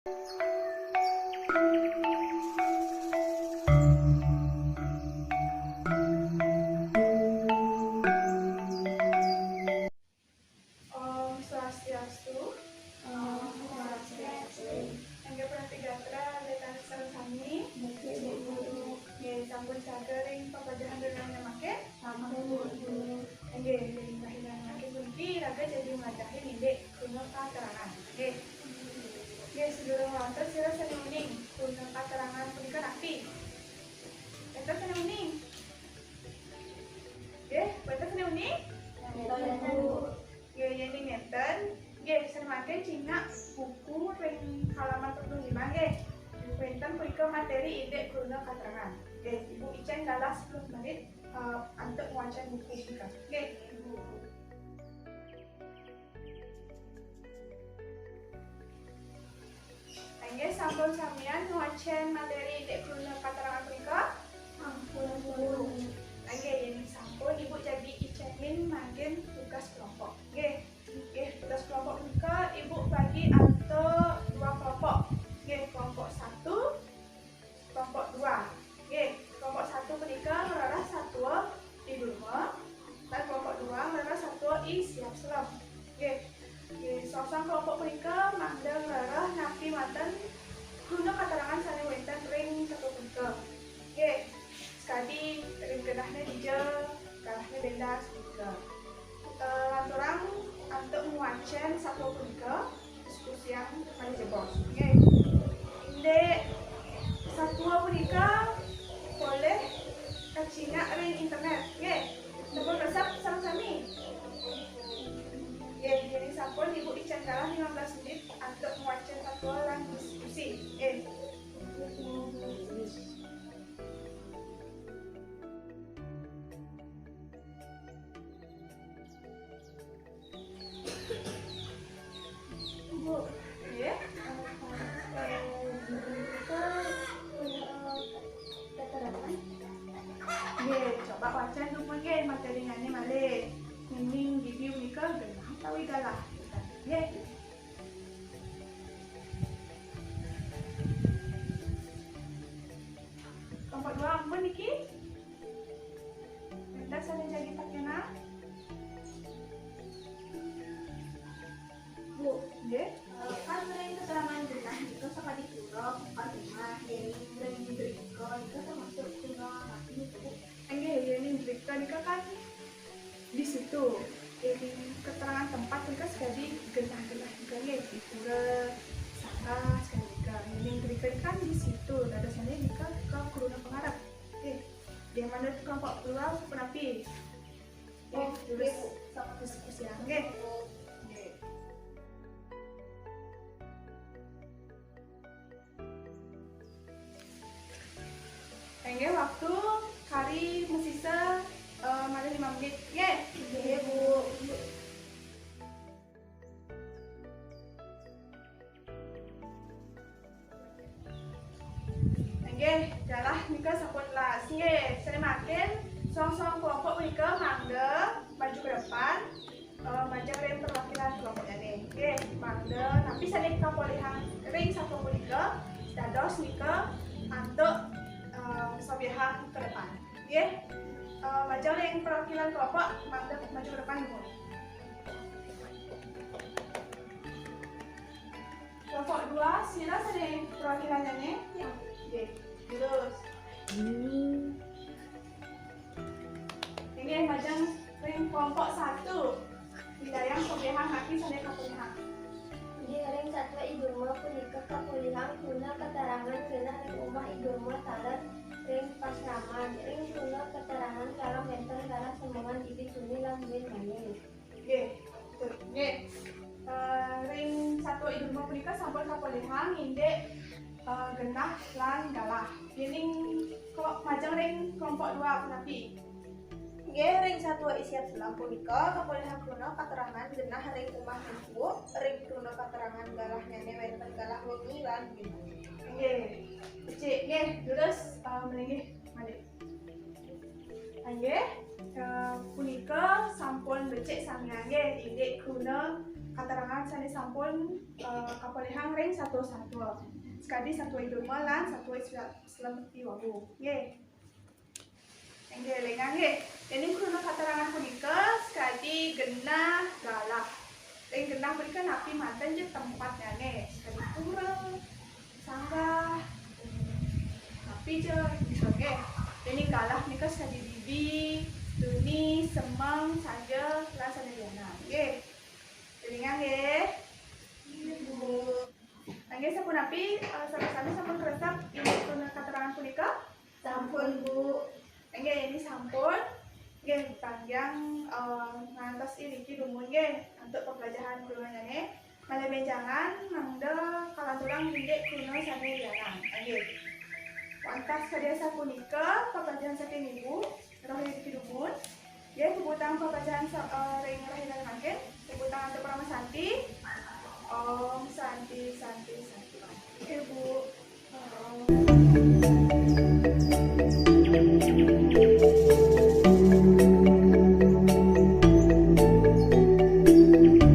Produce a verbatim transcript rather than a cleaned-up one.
Om Swastiastu. Om Swastiastu. Inggih, Pranati Gatra, letan sareng sami. Nggih, sampun saget ring papajahan ring rahina mangkin? Sampun, Bu. Inggih, ring rahina mangkin puniki raga jagi mlajahin indik kruna katerangan. Nggih. Nggih, sadurung wantah sira sami uning, kruna katerangan punika napi? Wénten sami uning? Nggih, wénten sami uning? Wénten, Bu. Nggih, yén nénten, nggih, sami mangkin cingak buku ring halaman empat puluh lima, nggih. Wénten punika materi indik kruna katerangan. Nggih, Ibu icén galah sepuluh menit, eh, antuk ngwacén buku punika. Nggih. Inggih, sampun samian ngwacén materi indik kruna katerangan punika? Sampun, Bu. Inggih, yén sampun, Ibu jagi icénin mangkin tugas kelompok. Nggih. Nggih, tugas kelompok punika Ibu bagi antuk dua kelompok. Nggih, kelompok satu, kelompok dua. Nggih, kelompok satu punika ngrereh satua I Durma, lan kelompok dua ngrereh satua I Siap Selem. Nggih. Nggih, songsong kelompok punika mangda ngrereh napi manten kruna katerangan sané wénten ring satua punika. Nggih, sakadi ring genahné dija, galahné béndas, punika. Eh, lanturang antuk ngwacén satua punika, diskusiang malih jebos. Nggih. Indik satua punika polih kacingak ring internét. Nggih. Sampun resep sareng sami? Nggih, yén sampun, Ibu icén galah lima belas menit antuk ngwacén satua lan diskusi. Nggih. Bu. Nggih. Eh, eh, punika, eh, keterangan. Nggih, coba wacén dumun nggih materinyané malih. Ngening gidi punika genah utawi galah. Nggih. Kelompok dua ampun niki. Wénten sané jagi pakénang? Bu. Nggih. Eh, kan ring keterangan genah nika sakadi pura, bukan rumah, yén ring drika nika termasuk pura napi nika, Bu? Inggih, yén ring drika nika kan di situ. Yén ring keterangan tempat nika sakadi genah-genah nika nggih, di pura, sangga, sakadi nika. Yén ring drika nika kan di situ, dadosané nika ka kruna pangarep. Nggih. Nggih, manut kelompok dua sapunapi? Nggih, oh, terus nggih, Bu. Sampun diskusi, nggih. Nggih. Inggih, waktu kari masisa, eh, malih lima menit. Nggih. Nggih, Bu. Inggih, galah nika sampun las. Nggih, sané mangkin songsong kelompok punika mangda maju ke depan, eh, majeng ring perwakilan kelompoknyané. Nggih, mangda napi sané kapolihang ring satua punika dados nika antuk, eh, sobiahang ke depan. Nggih, eh, majeng ring perwakilan kelompok mangda maju ke depan, Ibu. Kelompok dua, sira sané perwakilannyané? Ya. Nggih, terus. Hmm. Inggih, majeng ring kelompok satu. Nyidayang sobiahang napi sané kapolihang. Inggih, ring satua I Durma punika kapolihang kruna keterangan genah ring umah I Durma taler ring pasraman. Ring kruna keterangan galah wénten galah sembungan gidi tuni lan buin manis. Nggih. Nggih. Eh, ring satua I Durma punika sampun kapolihang indik, eh, genah lan galah. Yéning kok majeng ring kelompok dua punapi? Nggih, ring satua I Siap Selem punika kapolihang kruna katerangan genah ring umah mpu, ring kruna katerangan galahnyané wénten galah wengi lan buin. Nggih. Becik, nggih, terus, eh, malinggih malih. Inggih, eh, punika sampun becik samian nggih, indik kruna Katerangan sané sampun eh, kapolihang ring satua-satua. Sakadi satua I Durma lan satua I Sila- Sila Bekti wau. Nggih. Inggih, élingang nggih. Déning kruna katerangan punika sakadi genah galah. Ring genah punika napi manten ja tempatnyané, sakadi pura, sanggah, napi ja punika nggih. Déning galah punika sakadi bibi, duni, semeng, saja, lan sané lianan. Nggih. Élingang nggih. Inggih, Bu. Inggih, sapunapi eh, sami-sami sampun kresep inggih kruna katerangan punika? Sampun, Bu. Inggih, ini sampun. Inggih, panjang eh, ngantos iriki dumun nggih antuk pepelajahan krunanyané. Malih bénjangan mangda kalanturang indik kruna sané lianan. Inggih. Wantah sakadi asapunika pepelajahan saking Ibu, roh iriki dumun. Nggih, puputang pepelajahan sa- eh, ring rahina mangkin. Puputang antuk parama santi. Om Santi, Santi, Santi. Inggih, Bu. Om.